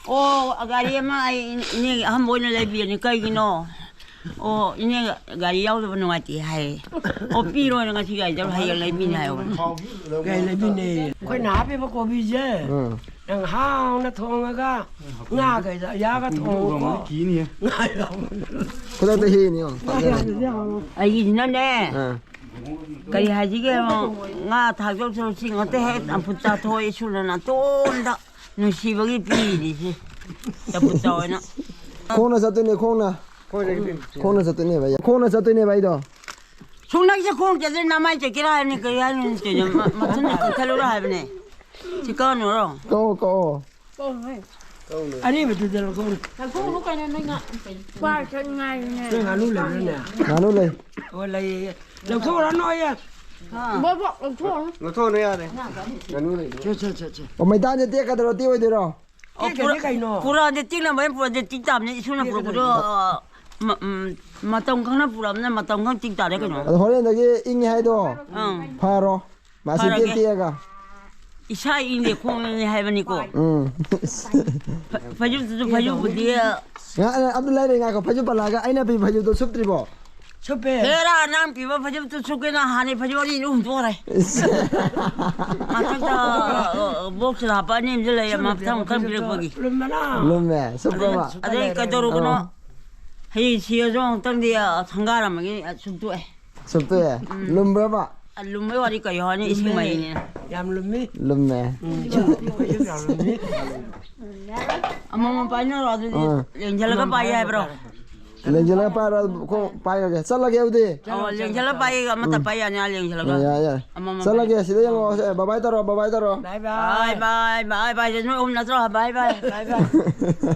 "ꯑꯣ, ꯒꯥꯔꯤ ꯑꯃ ꯑꯩ ꯏꯅꯦꯒꯤ ꯑꯍꯟꯕ ꯑꯣꯏꯅ ꯂꯩꯕꯤꯔꯅꯤ꯫ ꯀꯩꯒꯤꯅꯣ?" ꯑꯣ, ꯏꯅꯦ, ꯒꯥꯔꯤ ꯌꯥꯎꯗꯕ ꯅꯨꯡꯉꯥꯏꯇꯦ ꯍꯥꯏ꯫ ꯑꯣ, ꯄꯤꯔꯣꯅ ꯉꯁꯤ ꯒꯥꯔꯤ ꯆꯠꯂꯨ, ꯍꯌꯦꯡ ꯂꯩꯕꯤꯅꯦ ꯍꯥꯏꯌꯣ꯫ ꯀꯩ ꯂꯩꯕꯤꯅꯦ? ꯑꯩꯈꯣꯏꯅ ꯍꯥꯞꯄꯤꯕ ꯀꯣꯕꯤꯁꯦ, ꯎꯝ꯫ ꯅꯪ ꯍꯥꯎꯅ ꯊꯣꯡꯉꯒ, ꯉꯥ ꯀꯩꯗ ꯌꯥꯒ ꯊꯣꯡꯉꯒꯀꯣ꯫ ꯉꯥ ꯌꯥꯎꯕ꯫ ꯈꯨꯗꯛꯇ ꯍꯦꯛꯏꯅꯦ, ꯌꯦꯡꯉꯣ꯫ ꯉꯥ ꯌꯥꯎꯕꯗꯤ ꯍꯥꯎꯔꯣꯏ꯫ ꯑꯩꯒꯤꯁꯤꯅꯅꯦ, ꯑꯥ꯫ ꯀꯔꯤ ꯍꯥꯏꯁꯤꯒꯦ, ꯉꯥ ꯊꯥꯛꯇꯧ ꯁꯔꯨꯛ ꯁꯤ ꯉꯥꯛꯇ ꯍꯦꯛ ꯆꯝꯐꯨꯠ ꯆꯥꯊꯣꯛꯑꯣ, ꯏꯁꯨꯅ ꯅꯥꯇꯣꯟꯗ ꯅꯨꯡꯁꯤꯕꯒꯤ ꯄꯤꯔꯤꯁꯦ꯫ ꯆꯝꯐꯨꯠ ꯆꯥꯎ ꯍꯥꯏꯅ꯫ ꯈꯣꯡꯅ ꯆꯠꯇꯣꯏꯅꯦ, ꯈꯣꯡꯅ꯫ ꯈꯣꯡꯅ ꯆꯠꯇꯣꯏꯅꯦꯕ ꯑꯩ꯫ ꯈꯣꯡꯅ ꯆꯠꯇꯣꯏꯅꯦꯕ ꯑꯩꯗꯣ꯫ ꯁꯨꯡꯅꯛꯁꯦ ꯈꯣꯡ ꯆꯠꯂꯦ, ꯅꯃꯥꯏ ꯆꯠꯀꯦꯔꯥ ꯍꯥꯏꯕꯅꯤ, ꯀꯔꯤ ꯍꯥꯏꯅꯣ ꯇꯧꯔꯤꯗꯣ? ꯃ-, ꯃꯊꯟꯇ ꯀꯛꯊꯠꯂꯨꯔꯣ ꯍꯥꯏꯕꯅꯦ꯫ ꯁꯤ ꯀꯛꯑꯅꯨꯔꯣ? ꯀꯛꯑꯣ, ꯀꯛꯑꯣ꯫ ꯑꯔꯤꯕꯗꯨꯗ ꯂꯧꯊꯣꯛꯎ꯫ ꯂꯧꯊꯣꯛꯎꯅꯨ ꯀꯩꯅꯣ, ꯅꯣꯏ ꯉꯥ-, ꯀꯩꯅꯣ꯫ ꯅꯣꯏ ꯉꯥꯅꯨ ꯂꯩꯕ꯭ꯔꯥꯅꯦ? ꯉꯥꯅꯨ ꯂꯩ꯫ ꯑꯣ, ꯂꯩꯌꯦ꯫ ꯂꯧꯊꯣꯛꯎꯔꯅꯨ ꯑꯌꯦ꯫ ꯕꯣ, ꯕꯣ, ꯂꯧꯊꯣꯛꯎꯔꯅꯨ꯫ ꯂꯧꯊꯣꯛꯎꯔꯅꯨ ꯌꯥꯔꯦ꯫ ꯉꯥꯅꯨ ꯂꯩ꯫ ꯁꯦ, ꯁꯦ, ꯁꯦ, ꯁꯦ꯫ ꯑꯣ, ꯃꯩꯇꯥꯟꯁꯦ ꯇꯦꯛꯀꯗ꯭ꯔꯣ, ꯇꯦꯛꯑꯣꯏꯗꯣꯏꯔꯣ? ꯑꯣ, ꯇꯦꯛꯀꯅꯤ ꯄꯨꯔꯥ-, ꯀꯩꯅꯣ? ꯄꯨꯔꯥꯗꯤ ꯇꯦꯛꯅꯕ, ꯑꯩꯅ ꯄꯨꯔꯥꯗꯤ ꯇꯦꯛ ꯇꯥꯕꯅꯤ, ꯏꯁꯨꯅ ꯇꯦꯛꯀꯗꯕꯅꯤ꯫ ꯄꯨꯔꯛꯄꯗꯣ, ꯑ, ꯃ-, ꯎꯝ, ꯃꯇꯝ ꯈꯪꯅ ꯄꯨꯔꯛꯑꯕꯅꯤꯅ ꯃꯇꯝ ꯈꯪꯅ ꯇꯦꯛ ꯇꯥꯔꯦ ꯀꯩꯅꯣ꯫ ꯑꯗꯣ ꯍꯣꯔꯦꯟꯗꯒꯤ ꯏꯪꯉꯦ ꯍꯥꯏꯗꯣ ꯑꯪ꯫ ꯐꯔꯣ꯫ ꯃꯥꯁꯤ ꯐꯔꯒꯦ꯫ ꯇꯦꯛ ꯇꯦꯛꯑꯒ꯫ ꯏꯁꯥ ꯏꯪꯗꯦ ꯈꯣꯡ ꯏꯪꯉꯦ ꯍꯥꯏꯕꯅꯤꯀꯣ꯫ ꯎꯝ꯫ ꯐ-, ꯐꯩꯖꯨꯞꯇꯨꯁꯨ ꯐꯩꯖꯨꯞꯄꯨꯗꯤ ꯉꯥ-, ꯑꯝꯇ ꯂꯩꯔꯦ, ꯉꯥꯏꯈꯣ, ꯐꯩꯖꯨꯞ ꯄꯜꯂꯛꯑꯒ ꯑꯩꯅ ꯄꯤ ꯐꯩꯖꯨꯞꯇꯣ ꯁꯨꯞꯇ꯭ꯔꯤꯕꯣ? ꯁꯨꯞꯄꯦ꯫ ꯍꯦꯔꯥ, ꯅꯪ ꯄꯤꯕ ꯐꯩꯖꯨꯞꯇꯨ ꯁꯨꯞꯀꯦꯅ ꯍꯥꯟꯅꯩ ꯐꯩꯖꯨꯞ ꯑꯅꯤꯗꯨ ꯍꯨꯟꯗꯣꯛꯈ꯭ꯔꯦ꯫ ꯏꯁ꯫ ꯃꯊꯛꯇ, ꯑ, ꯑ, ꯕꯣꯛꯁꯇ ꯍꯥꯞꯄ ꯑꯅꯤ ꯑꯃꯁꯨ ꯂꯩꯌꯦ, ꯁꯨꯞꯄꯦ, ꯃꯊꯪ ꯃꯊꯪ ꯐꯩꯖꯨꯞꯇꯣ ꯄꯤꯔꯛꯄꯒꯤ꯫ ꯂꯨꯝꯕꯅ꯫ ꯂꯨꯝꯃꯦ, ꯁꯨꯞꯄ꯭ꯔꯕ? ꯑꯗꯩ ꯀꯩꯗꯧꯔꯨꯒꯅꯣ? ꯑꯣ꯫ ꯍꯌꯦꯡ ꯁꯤꯔꯁꯨ ꯑꯃꯨꯛꯇꯪꯗꯤ, ꯑ, ꯊꯪꯒꯥꯔꯝꯃꯒꯤ, ꯑ, ꯁꯨꯞꯇꯣꯛꯑꯦ꯫ ꯁꯨꯞꯇꯣꯛꯑꯦ? ꯎꯝ꯫ ꯂꯨꯝꯕ꯭ꯔꯕ? ꯑ, ꯂꯨꯝꯕꯩ ꯋꯥꯗꯤ ꯀꯔꯤ ꯍꯥꯏꯅꯤ, ꯏꯁꯤꯡ ꯂꯨꯝꯃꯦ꯫ ꯃꯩꯅꯦ꯫ ꯌꯥꯝ ꯂꯨꯝꯃꯤ꯫ ꯂꯨꯝꯃꯦ꯫ ꯎꯝ, ꯐꯩꯖꯨꯞ ꯌꯥꯝ ꯂꯨꯝꯃꯤ꯫ ꯑꯃꯃꯝ ꯄꯥꯏꯅꯔꯣ, ꯑꯗꯨꯗꯤ ꯑꯥ꯫ ꯂꯦꯡꯁꯤꯜꯂꯒ ꯄꯥꯏꯒꯦ ꯍꯥꯏꯕ꯭ꯔꯣ? ꯂꯦꯡꯁꯤꯜꯂꯒ ꯄꯥꯏꯔꯣ, ꯈꯣꯡ ꯄꯥꯏꯔꯒꯦ꯫ ꯆꯠꯂꯒꯦ ꯑꯗꯨꯗꯤ꯫ ꯑꯣ, ꯂꯦꯡꯁꯤꯜꯂꯒ ꯄꯥꯏꯒꯦ, ꯑꯃꯇ ꯎꯝ꯫ ꯄꯥꯏ ꯌꯥꯅꯤ, ꯑꯥ, ꯂꯦꯡꯁꯤꯜꯂꯒ꯫ ꯌꯥꯏ, ꯌꯥꯏ꯫ ꯑꯃꯃꯝ ꯆꯠꯂꯒꯦ, ꯄꯥꯏ-, ꯁꯤꯗ ꯌꯦꯡꯉꯣ꯫ ꯑꯥ꯫ ꯑꯦ, bye bye ꯇꯧꯔꯣ, bye bye ꯇꯧꯔꯣ꯫ Bye bye꯫ Bye bye, bye bye, ꯅꯣꯏ ꯑꯍꯨꯝ ꯅꯠꯇ꯭ꯔꯣ? Bye bye꯫ Bye bye꯫